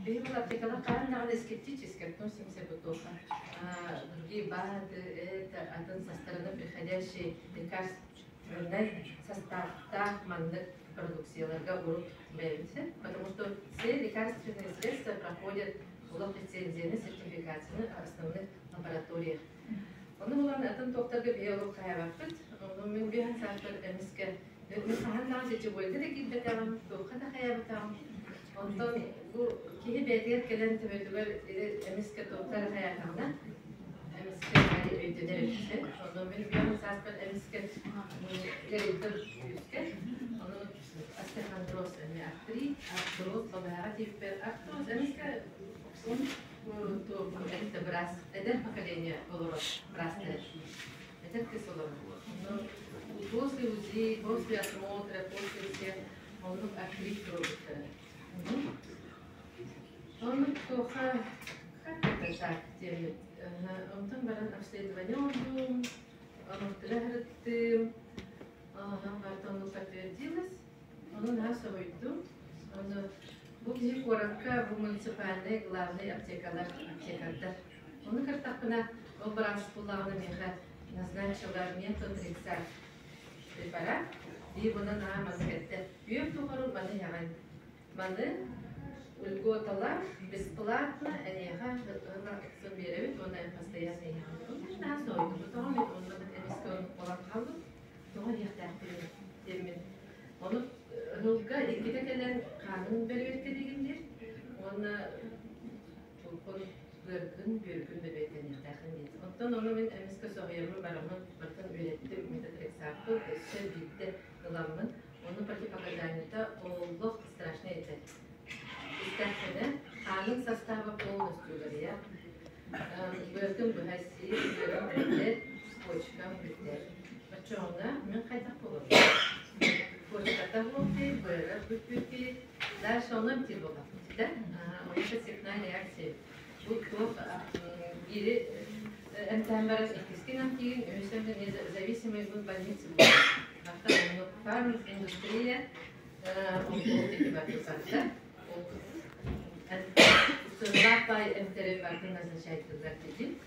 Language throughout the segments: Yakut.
Биһиги бұл аптекалар хаһан даҕаны скептически относимся бутылка. Другие БАДы, это атын со стороны приходящий лекарственный составтаах маннык продукцияларга урут бэйэбит, потому что все лекарственные средства проходят олох лицензияны, сертификацияны основных лабораториях. Ону булан атын туохтарга биһи олох хайабаппыт. Ону мин биһан саатар эмискэ мин хаһан даҕаны сетевойга да киирбэтэҕим, туохха да хайабатаҕым. Онтон бу киһи бэйэтигэр кэлэн төбөтүгэр эмискэ туохха эрэ хайаатаҕына, эмискэ өйдөнөр эбит. Ону мин биһан сааспар эмискэ ыарыйдым күүскэ. Ону остеохондроз эмиэ артрит, артроз балыһаҕа тиийбиппэр артроз эмискэ это быраас, эдэр поколение олорор быраастар эдэр кыс олорор. После УЗИ, после осмотра, после всех оннук артрит туруорбуттара. Оннук туоха как это так диэммит. Онтон баран обследование оҥордум, онохтора сырыттым. Барыта оннук подтвердилось. Ону наһаа соһуйдум. Ону бу киһи куоракка бу муниципальнай главный аптекалар, аптекардар. Ону кыртахпына, ол быраас буллаҕына миэхэ назначила метотрексат препарат. Биир муна наһаа маннык эттэ. Үөм тухары маны иһэҕин. Маны льготалар бесплатно эйиэхэ сын биэрэбит уонна постоянно иһэҕин. Ону наһаа соһуйдум. Тоҕо мин онно эмискэ оннук буолан хаалбыт. Тоҕо иһиэхтээхпин диэммин. Ону ыһылга иккитэ кэлэн хаанын бэрэбиэркэлиигин диир уонна тулкун быаргын, бүөргүн бэрэбиэркэлиэхтээххин диир. Оттон ону мин эмискэ соһуйаммын бараммын барытын үөрэттим, метотрексаппын өссө биирдэ ыламмын, ону противопоказаниета олох страшнай этэ. Истэххинэ, хаанын састааба полностью уларыйар. Быаргын быһа сиир, быарым бүтэр, почкам бүтэр. Оччоҕуна мин хайдах буолабын? Почката буолтуй, быара бүппүтүй, дальше онон эмтиир буоллахпыт да? Онно цепная реакция. Бу туох биири эмтээн баран иккискин эмтиигин, үһүс эмтэн независимый бу больница буолар. Барта оннук фарм-индустрия ол барда. Сыаллаах баай эмтэри барытын назначайтыллар дии.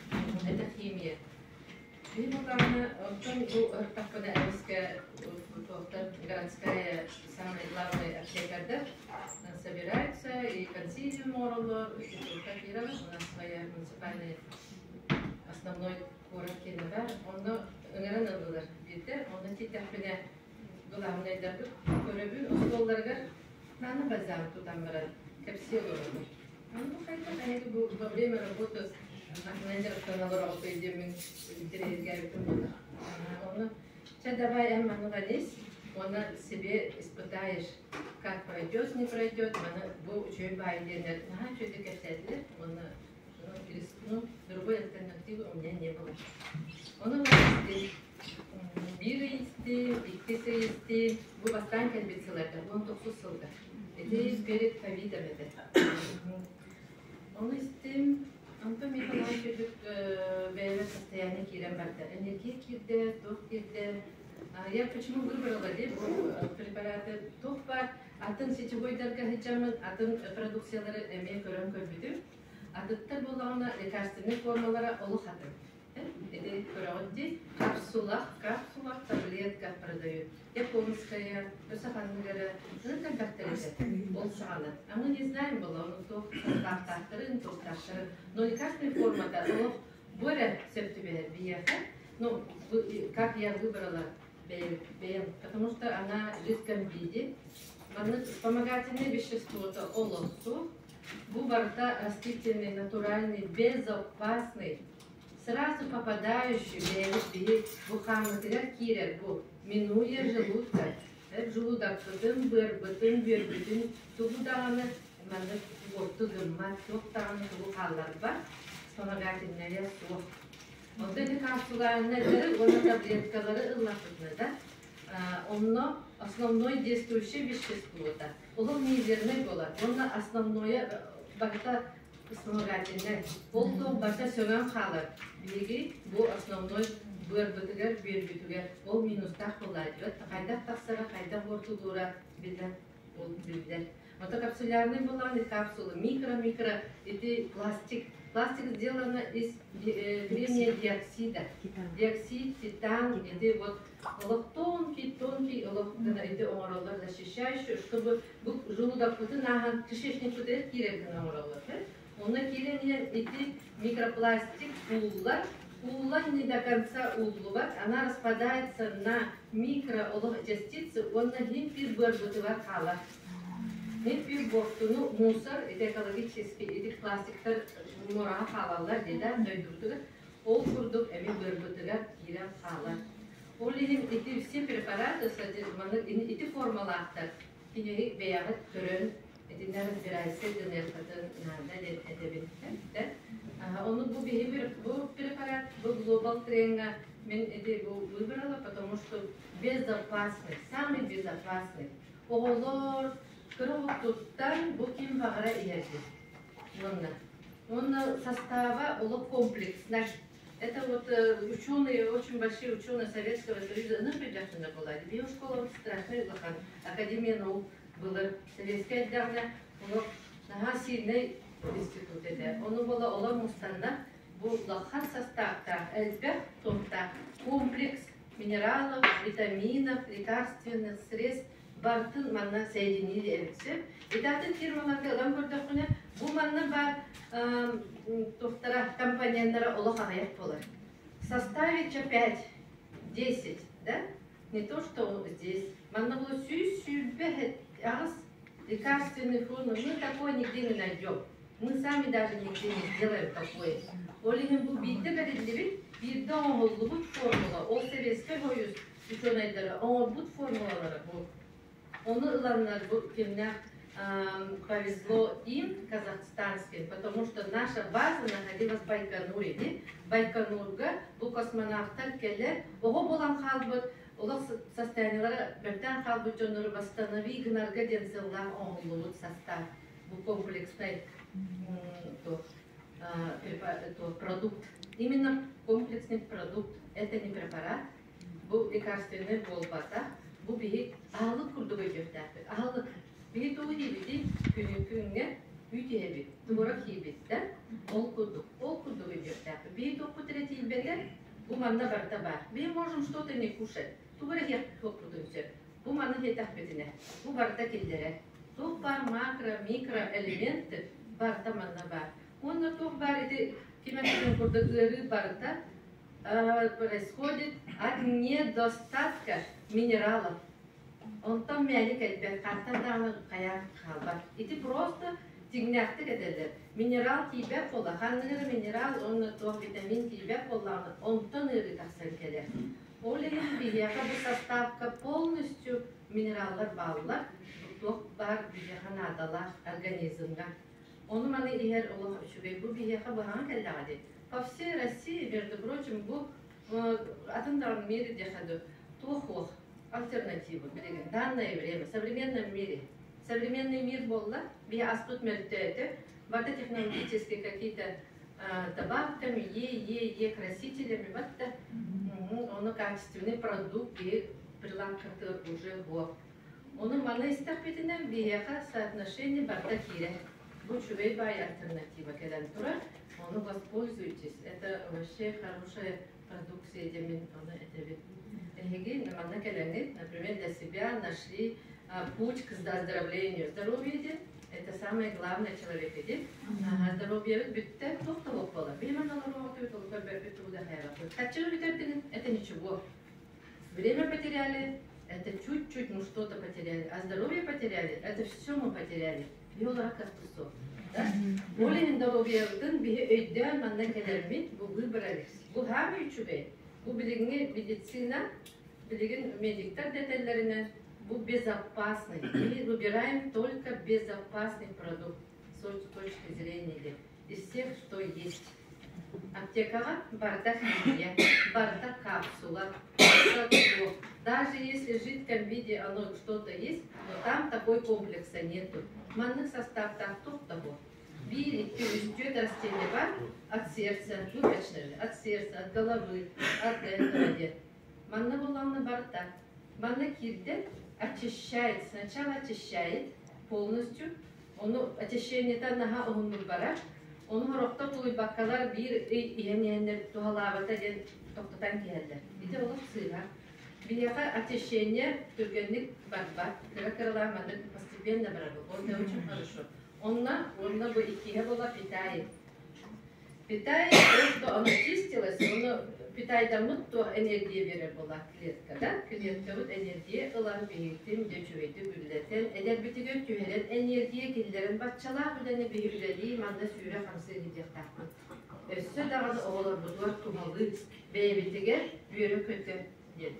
Это химия. Биир буоллаҕына, оттон бу ырыттахпына эмискэ туохтан городская самый главный аптекардар собираются и консилиум оҥороллор, у нас своя муниципальная основной куорат киэнэ баар. Онно ыҥыран ыллылар биирдэ. Онно тиийдэхпинэ главнайдарбыт көрөбүн остуолларыгар Нана бальзам тутан баран кэпсии олоробун. Ону хайдах эһиги бу во время работы атынан дьарыктана олороҕутуй диэммин интэриэһиргээбитим буолар. Ону чэ давай эн маны вались, уонна себе испытаешь, как пройдет, не пройдет, маны бу үчүгэй баай диэннэр наһаа үчүгэйдик кэпсээтилэр уонна ну, другой альтернативы у меня не было. Ону биир ый истим, иккис ый истим, бу бастаан кэлбит сылларга, 19 сылга. Ити перед ковидом этэ. Ону истим, онтон мин санаам курдук бэйэбэр состояние киирэн барда. Энергия киирдэ, туох киирдэ. Я почему выбрала дии бу препараты туох баар атын сетевойдарга сылдьаммын атын продукциялары эмиэ көрөн көрбүтүм. Атыттар буоллаҕына лекарственнай формалара олох атын. Ити көрөҕүт дии, капсулах, капсулах таблетка продают. Японская, өссө ханнык эрэ ын элбэхтэр этэ. Ол саҕана. А мы не знаем было, ону туох састааптаахтарын, туохтаахтарын. Но лекарственная формата олох бу эрэ сөп түбэһэр биһиэхэ. Ну, как я выбрала бэйэм, потому что она в жидком виде. Маннык вспомогательное вещество-то олох суох. Бу барыта растительный, натуральный, безопасный, сразу попадающий бэйэбит биһи бу хааммытыгар киирэр бу минуя желудка желудокпытын, быарбытын, бүөрбүтүн тугу даҕаны маннык уотту гыммат, туох даҕаны тугу хаалларбат, вспомогательнайа суох. Онтон ити капсуланнары уонна таблеткалары ыллахпытына да, онно основной действующее вещество-то олох мизерный буолар. Уонна основное барыта вспомогательнай. Ол туох барыта сөҥөн хаалар. Биһиги бу основной быарбытыгар, бүөрбүтүгэр ол минустаах буолааччыбыт. Хайдах тахсара, хайдах уортулуура биллэр, ол биллэр. Ото капсулярный буоллаҕына капсула микро-микро ити пластик. Пластик сделано из кремния диоксида. Диоксид, титан, ити вот олох тонкий, тонкий олох гына ити оҥороллор защищающий, чтобы бу желудокпытын ааһан кишечникпытыгар киирэр гына оҥороллор. Онно киирэн иһэн ити микропластик ууллар, ууллан не до конца ууллубат, она распадается на микро олох частицы уонна иһин пир быарбытыгар хаалар. Мин пир буортуну мусор, ити экологический, ити пластиктар муораҕа хаалаллар дии да дойдубутугар. Ол курдук эми быарбытыгар киирэн хаалар. Ол иһин ити все препараты ити формалаахтар кинини бэйэҕит көрөн итиннэ разбирайся гыныаххытын наада диэн этэбин. Ону бу биһи бу препарат бу глобал треҥҥа мин ити бу выбрала, потому что безопасный, самый безопасный. Оҕолор кыра оҕотуттан бу ким баҕара иһэрдин. Уонна уонна состава олох комплекснай. Это вот ученые, очень большие ученые Советского Союза, ну, придяхтына была. Биир школа страшный улахан, Академия наук былыр советскай эрдэҕинэ олох наһаа сильный институт этэ. Ону буола олор мустанна бу улахан составтаах, элбэх томтаах комплекс минералов, витаминов, лекарственных средств барытын манна соединили эбит сөп. Итатын фирмаларга ылан көрдөхпүнэ, бу манна баар туохтара компоненнара олох аҕыйах буолар. Составить 5, 10, да? Не то, что здесь. Манна было 128 лекарственный формы. Мы такое нигде не найдем. Мы сами даже нигде не сделаем такое. Ол иһин бу биирдэ бэриллибит, биирдэ оҥоһуллубут формула, ол Советский Союз ученайдара оҥорбут формулалара бу. Ону ыланнар бу кимнээх повезло им, казахстанским, потому что наша база находилась в Байконуре. Ди. Байконурга бу космонавтар кэлэр, оҕо буолан хаалбыт, олох состояниелара бэртээн хаалбыт дьоннору восстанови гынарга диэн сыаллаах оҥоһуллубут состав. Бу комплекснай то, то, продукт. Именно комплексный продукт. Это не препарат, бу лекарственный буолбатах. Бу биһи аһылык курдук өйдүөхтээхпит. Аһылык. Биһи тугу диибитий? Күнү күҥҥэ үүт иһэбит, творог сиибит да? Ол курдук. Ол курдук өйдүөхтээхпит. Биһи туохпут эрэ тиийбэтэ, бу манна барыта баар. Биһи можем что-то не кушать. Тугу эрэ иһиэхпитин сөп. Бу маны иһиэтэхпитинэ, бу барыта киллэрэр. Туох баар макро, микро элементы барыта манна баар. Уонна туох баар ити ким эппитин курдук ыарыы барыта происходит от недостатка минералов. Онтон мээли кэлбэт, хантан даҕаны хайаан хаалбат. Ити просто дьиҥнээхтик этэллэр. Минерал тиийбэт буолла, ханнык эрэ минерал уонна туох витамин тиийбэт буоллаҕына, онтон ыарыы тахсан кэлэр. Ол иһин биһиэхэ бу составка полностью минераллар бааллар, туох баар биһиэхэ наадалаах организмҥа. Ону маны иһэр олох үчүгэй. Бу биһиэхэ быһаҕан кэллэҕэ дии. По всей России, между прочим, бу атын даҕаны мире диэхэ туох уох альтернатива билигин данное время в современном мире современный мир буолла биһи аспыт мөлтөөтө барыта технологические какие-то добавками е е е красителями батта ону качественный продукт и прилавкатыгар уже вот ону маны истэхпитинэ биһиэхэ соотношение барыта киирэр бу үчүгэй баай альтернатива кэлэн турар ону воспользуйтесь это вообще хорошая продукция диэмин ону этэбин эһиги манна кэлэҥҥит например для себя нашли путь к оздоровлению здоровье диэн это самое главное человек диэн здоровьебит бүттэ туох да буолар биһи манна олоруоҕутуй толугар бэрбит тугу да хайабаппыт хаччы бүтэрдигин это ничего время потеряли это чуть-чуть мы что-то потеряли а здоровье потеряли это все мы потеряли биһи олора кыахпыт да ол иһин доруобуйабытын биһи өйдөөн манна кэлэрбит бу выбрали бу хаамый үчүгэй бу билиҥҥи медицина билигин медиктэр да этэллэринэн бу безопасный мы выбираем только безопасный продукт с точки зрения из всех что есть аптекаҕа барыта химия барыта капсула барыта даже если в жидком виде оно что-то есть но там такой комплекса нету маннык составтаах туох да буо биир икки үс түөрт растение бар от сердца ну точно же от сердца от головы от этого диэн манна буллаҕына барыта манна киирдэ очищает сначала очищает. полностью. Ону очищениета наһаа уһуннук барар. Ону сорохтор тулуйбаккалар биир ый иһэн иһэннэр туһалаабата диэн тохтотон киһэллэр. Ити олох сыыһа. Биһиэхэ очищение түргэнник барбат. Кыра-кыралаан маннык постепенно барар. Вот это очень хорошо. Онно, уонна бу иккиһэ буола питает. Питает, то, что оно чистилось, ону питайдаммыт туох энергия биэрэр буолла клетка, да? Клеткабыт энергия ылан биһигитин дьэ үчүгэйдик үллэтэн, эдэрбитигэр түһэрэн энергия киллэрэн баччалаах үлэни биһи үлэлии манна сүүрэ-хамсыы сылдьыахтаахпыт. Өссө даҕаны оҕолорбутугар туһалыы, бэйэбитигэр үөрэ-көтө диэн.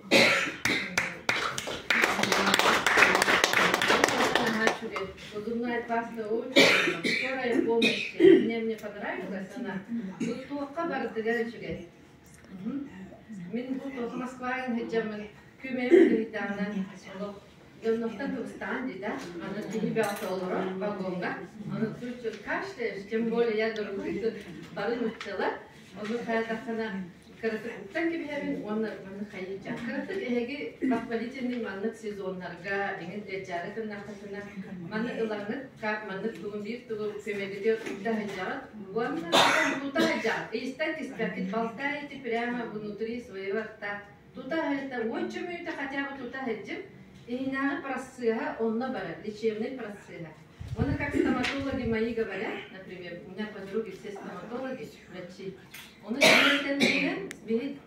Зубная паста очень скорая помощь. Мне понравилась она. Бу туохха барытыгар үчүгэй. Мин бу туох Москваҕа сылдьаммын күмэм кыһыйтаҕынан олох дьоннортон кыбыстаан дии да. Аны киһи бөҕөтө олорор вагоҥҥа. Аны тут кашляешь, тем более я дорогой бары нуччалар. Ону хайатаххына кыратык уктан кэбиһэбин уонна маннык хайыычаан. Кыратык эһиги воспалительный маннык сезоннарга эҥин ыалдьаары гыннаххытына маны ылаҥҥыт как маннык тугун биир тугу көмөгүтүгэр угда сылдьаҕыт уонна тута сылдьаҕыт. Ыйыстан киспэккит болтаете прямо внутри своего рта. Тута сылдьа уонча мүнүүтэ хотя бы тута сылдьып иһинээҕи процеһа онно барар, лечебный процеһа. Оны как стоматологи мои говорят, например, у меня подруги все стоматологи, врачи. Оны сиэртэн биһи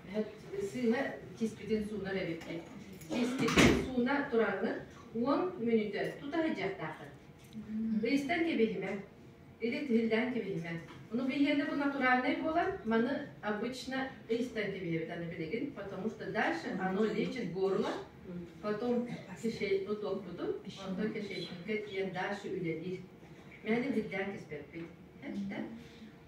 сыыһа тиспитин суунар эбиппит. Тиспитин сууна тураҥҥыт 10 мүнүүтэ тута сылдьыахтааххыт. Ыйыстан кэбиһимэ, или тиһиллээн кэбиһимэ. Ону биһиэнэ бу натуральный буолан, маны обычно ыйыстан кэбиһэбит аны билигин, потому что дальше оно лечит горло, потом кишечник онтон кишечникке тиийэн дальше үлэлиир. Мээнэ билдээн кэспэппит.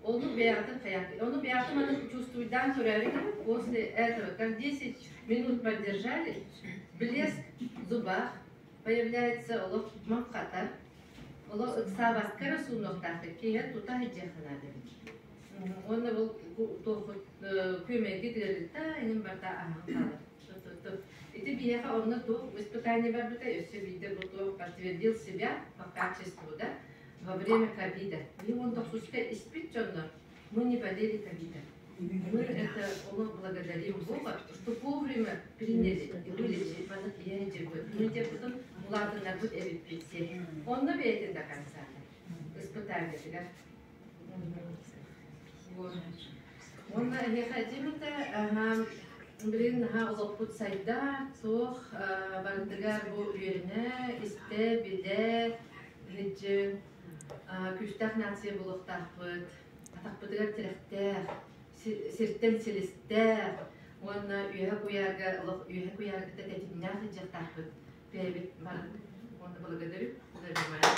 Ону бэйэҕитин хайаат. Ону бэйэҕитин маны чувствуйдаан көрөөрү после этого, как 10 минут поддержали, блеск в зубах появляется, олох маҥхатар. Олох ыксаабакка эрэ суунуохтаахтар. Киэһэ тута сылдьыахха наада эбит. Уонна бұл күөмэйгит ыарыыта иһин барда ааһан хаалар. Ити биһиэхэ онно туох испытание барбыта, өссө биирдэ бу туох подтвердил себя по качеству, да, во время ковида. И он тохсуска испит дьоннор, мы не болели ковидом. Мы это олох благодарим Бога, что вовремя приняли и вылечили. Мы те потом улаатыннарбыт эбиппит. Онно бэйэтин до конца. Испытание, да? Вот. Уонна эһиэхэ этим этэ, билигин наһаа олохпут сайда, суох барытыгар бу үөрэнэ, истэ, билэ, иһитдьи күүстээх нация буолуохтаахпыт, атахпытыгар тирэхтээх, сиртэн силистээх уонна үөһэ куйаарга олох үөһэ куйаарга тэтимнээх сылдьыахтаахпыт бэйэбит бары. Уонна благодарю за внимание.